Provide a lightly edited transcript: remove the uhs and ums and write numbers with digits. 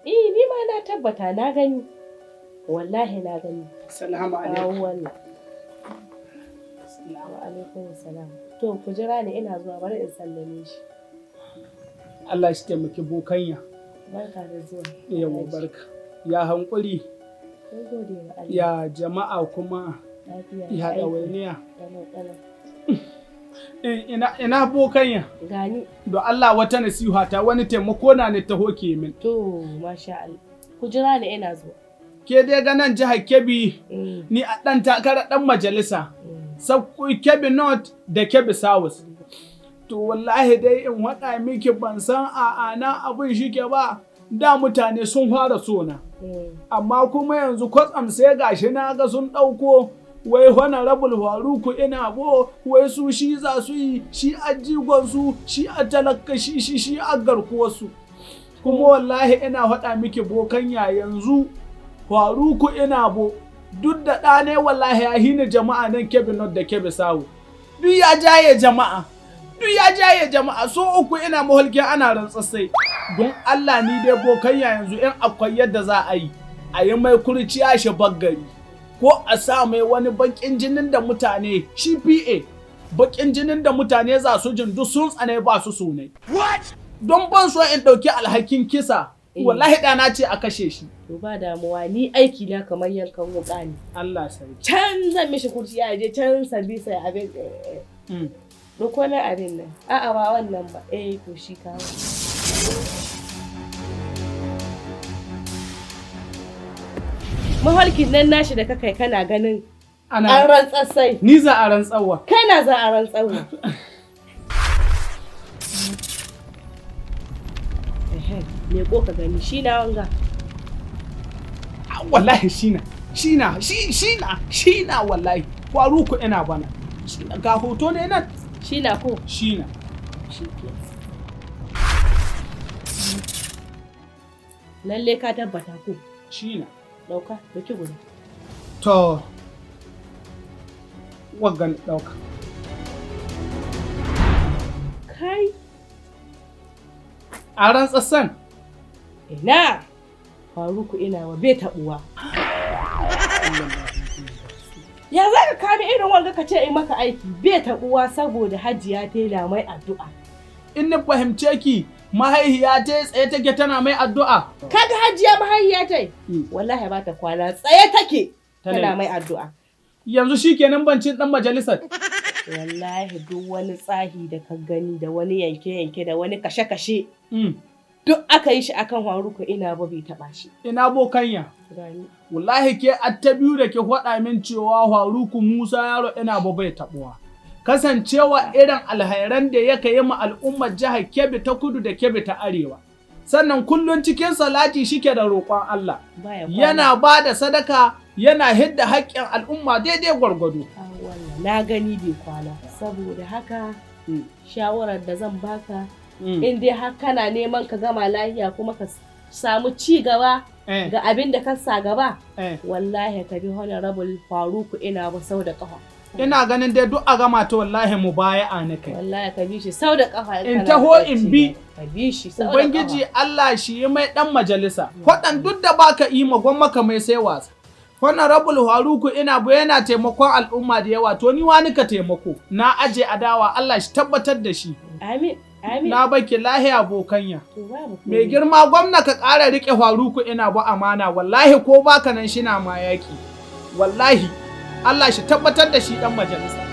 Eh, ni ma na tabbata na gani. Wallahi na gani. Salamu alaikum. Wallah. Wa alaikum salam. To ku jira ni ina zuwa, bari in sallame shi. Allah shi taimaki bokanya. Barka da zuwa. Yawa, barka. Ya hankuri? Mun gode wa Allah. Ya jama'a kuma? Lafiya. Ya ɗawainiya? Kalau kalau. Ina bokanya? Gani. Don Allah wata nasiha ta wani taimako na ni taho ke min. To masha Allah. Ku jira ni ina zuwa. Ke dai ga nan jihar Kebbi ni a ɗan takarar ɗan majalisa. Kebbi North da Kebbi South. To wallahi dai in waɗa miki ban san a'a na abin shi ke ba, da mutane sun fara sona. Amma kuma yanzu kwatsam sai gashi na ga sun ɗauko wai Honorable Faruku ina bo, wai su shi za su yi, shi a jigon su, shi a talaka, shi shi shi a garkuwarsu. Kuma wallahi ina faɗa miki bokanya, yanzu Faruku ina bo duk da ɗane wallahi ya hina jama'a nan Kebbi North da Kebbi South. Duk ya jaye jama'a. Duk ya jaye jama'a, so uku ina maholkin ana rantsassai. Don Allah ni dai bokanya yanzu in akwai yadda za a yi, a yi mai kurciya shi baggari. Ko a sa mai wani bakin jinin da mutane, shi PA, bakin jinin da mutane za su jin duk sun tsane ba su sunai. Don ban so in ɗauki alhakin kisa, wallahi ɗana ce a kashe shi. To ba damuwa, ni aiki na kamar yankan wuƙa ne. Allah sarki. Can zan mishi kurciya ya je can sabisa abin. Ɗauko min abin nan. A'a, ba wannan ba. Eh, to shi kawo. Mahalkin nan nashi da kakai kana ganin an rantsassai. Ni za a rantsawa. Kana za a rantsawa. Me ko ka gani shi na wanga. Wallahi shi na. Shi na, shi na, shi na wallahi. Faruku ina bana. Ga hoto ne nan. Shi na ko? Shi na. Shi ke. Lalle ka tabbata ko? Shi na. Ɗauka, ɗauki guda. To, waggan ɗauka. Kai. A rantsassan? Ina. Faruku ina wa bai taɓuwa. Ya za ka kame irin wanga ka ce in maka aiki bai taɓuwa saboda Hajiya ta mai addu'a. In na fahimce ki, mahaihiya ta tsaye take tana mai addu'a. Kaga Hajiya mahaihiya ta wallahi ba ta kwana tsaye take tana mai addu'a. Yanzu shikenan bancin dan majalisar. Wallahi duk wani tsahi da ka gani da wani yanke-yanke da wani kashe-kashe. Duk aka yi shi akan Faruku ina ba bai taɓa shi. Ina bokanya. Wallahi ke ta biyu da ke faɗa min cewa Faruku Musa Yaro ina ba bai taɓuwa. Kasancewa irin alhairan da yaka yi ma al'ummar jihar Kebbi ta kudu da Kebbi ta arewa. Sannan kullum cikin salati shike da roƙon Allah. Yana ba da sadaka, yana hidda haƙƙin al'umma daidai gwargwado. Na gani bai kwana. Saboda haka shawarar da zan baka, in dai har kana neman ka gama lafiya kuma ka samu ci gaba ga abin da ka sa gaba, wallahi ka bi Honorable Faruku ina ba sau da kafa. Ina ganin dai duk a gama ta wallahi mu baya a ni kai. Wallahi ka bi shi sau da kafa. In taho in bi. Ka bi shi sau da kafa. Ubangiji Allah shi yi mai dan majalisa. Kwaɗan duk da baka yi ma gwamma mai sai wasa. Honorable Faruku ina bu yana taimakon al'umma da yawa, to ni wani ka taimako. Na aje adawa, Allah shi tabbatar da shi. Amin. Amin. Na baki lahiya bokanya. Mai girma gwamna ka ƙara riƙe Faruku ina bu amana, wallahi ko baka nan shi na ma yaƙi. Wallahi Allah shi tabbatar da shi ɗan majalisa.